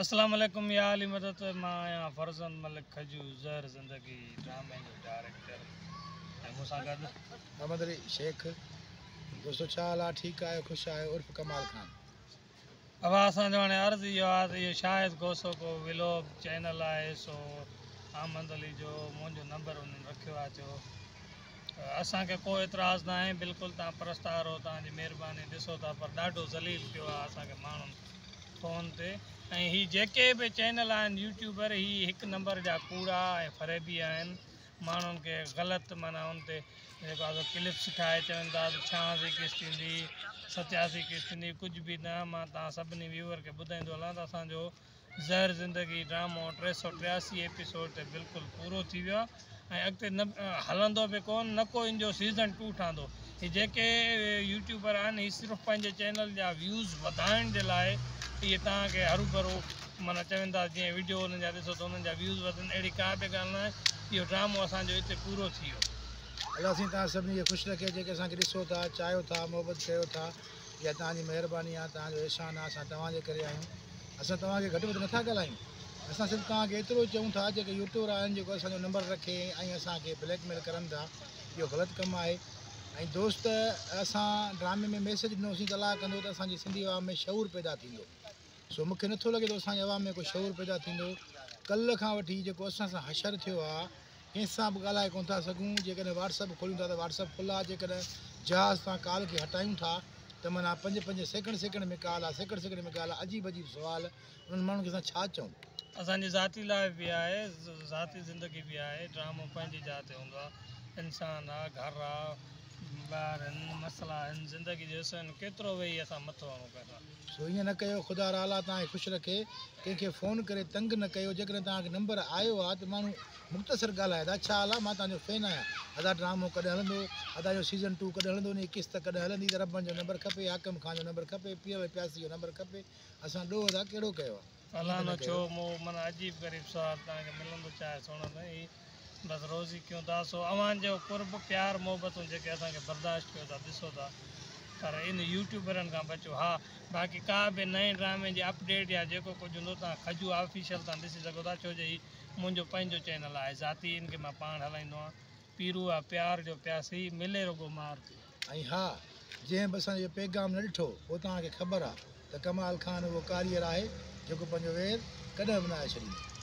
اسلام عليڪم يا علي مدد مان آهيان فرزند ملڪ کجو زهر زندگي ڊرامي جو ڊائريڪٽر ۽ مون سان گڏ. محمد علي شيخ دوستو ڇا حال آ ٺيڪ آهيو خوش آهيو عرف ڪمال خان. ابا اسان جو هاڻي عرض اهو آهي ته اهو شاهد کوسو ڪو ولاگ چينل آهي سو احمد علي جو منهنجو نمبر انهن رکيو آهي چيو اسان کي ڪو اعتراض ناهي بلڪل توهان پرستار هو توهان جي مهرباني ڏسو ٿا پر ڏاڍو ذليل ڪيو آهي اسان کي ماڻهن فون تي ۽ هي جيڪي به چينل آهن يوٽيوبر هي هڪ نمبر جا ڪوڙا ۽ فريبي آهن ماڻهن کي غلط معنيٰ ان تي جيڪو آهي سو ڪلپس ٺاهي چون ٿا ته 86 قسط ايندي 87 قسط ايندي ڪجهه به نه مان توهان سڀني ويوئر کي ٻڌائيندو هلان ته اسان جو زهر زندگي ڊرامو 383 ايپيسوڊ تي بلڪل پورو ٿي ويو آهي ۽ اڳتي نه هلندو به ڪون نه ڪو ان جو سيزن ٽو ٺهندو هي جيڪي يوٽيوبر آهن هي صرف پنهنجي چينل جا ويوز وڌائڻ جي لاء اهي توهان کي هروڀرو معنيٰ چون ٿا جيئن ويڊيو انهن جا ڏسو ته انهن جا ويوز وڌن اهڙي ڪا به ڳالهه ناهي اهو ڊرامو اسان جو اتي پورو ٿي ويو. الله سائين توهان سڀني کي خوش رکي جيڪي اسان کي ڏسو ٿا چاهيو ٿا محبت ڪيو ٿا اها توهان جي مهرباني آهي توهان جو احسان آهي اسان توهان جي ڪري آهيون اسان توهان کي گهٽ وڌ نٿا ڳالهايون اسان صرف توهان کي ايترو چئون ٿا جيڪي يوٽيوبر آهن جيڪو اسان جو نمبر رکي ۽ اسان کي بليڪ ميل ڪرن ٿا اهو غلط ڪم آهي ۽ دوست اسان ڊرامي ۾ ميسيج ڏنوسين ته الله ڪندو ته اسان جي سنڌي عوام ۾ شعور پيدا ٿيندو سو مونکي نٿو لڳي ته اسان جي عوام ۾ ڪو شعور پيدا ٿيندو ڪلهه کان وٺي جيڪو اسان سان حشر ٿيو آ ڪنهن سان به ڳالهائي ڪونه ٿا سگهون جيڪڏهن واٽس اپ کوليون ٿا ته واٽس اپ فل آ جيڪڏهن جهاز تان ڪال کي هٽايون ٿا ته معنيٰ پنج پنج سيڪنڊ سيڪنڊ ۾ ڪال آ سيڪنڊ سيڪنڊ ۾ ڪال آ عجيب عجيب سوال انهن ماڻهن کي اسان ڇا چئون. اسان جي ذاتي لائف به آهي ذاتي زندگي به آهي ڊرامو پنهنجي جاء تي هوندو آهي انسان آ گهر آ ٻار آهن مسئلا آهن زندگي جو حصو آهن ڪيترو ويهي اسان مٿو هڻون ڪنهن سان. سو ائين نه ڪيو خدا را الله توهان کي خوش رکي ڪنهن کي فون ڪري تنگ نه ڪيو جيڪڏهن توهان کي نمبر آيو آ ته ماڻهو مختصر ڳالهائي ادا ڇا حال آ مان توهان جو فين آهيان ادا ڊرامو ڪڏهن هلندو ادا جو سيزن ٽو ڪڏهن هلندو انهي قسط ڪڏهن هلندي ته ربن جو نمبر کپي حاڪم خان جو نمبر کپي پيرل پياسي جو نمبر کپي اسان ڏوهه ادا ڪهڙو ڪيو آ؟ فلاڻو ڇو مون معنيٰ عجيب غريب سوال توهان کي ملندو ڇا آهي سهڻا سائين هي بس روزي ڪيون ٿا سو اوهان جو قرب پيار محبتون جيڪي اسان کي برداشت ڪيو ٿا ڏسو ٿا پر ان يوٽيوبرن کان بچو ها باقي ڪا به نئين ڊرامي جي اپڊيٽ يا جيڪو ڪجهه هوندو توهان کجو آفيشل تان ڏسي سگهو ٿا ڇو جو هي منهنجو پنهنجو چينل آهي ذاتي ان کي مان پاڻ هلائيندو آهيان پيرو آ پيار جو پياسي ملي رڳو مار ٿي. ۽ ها جنهن به اسان جو اهو پيغام نه ڏٺو پوء توهان کي خبر آ ته ڪمال خان اهو ڪاريئر آهي جيڪو پنهنجو وير ڪڏهن به ناهي ڇڏيندو.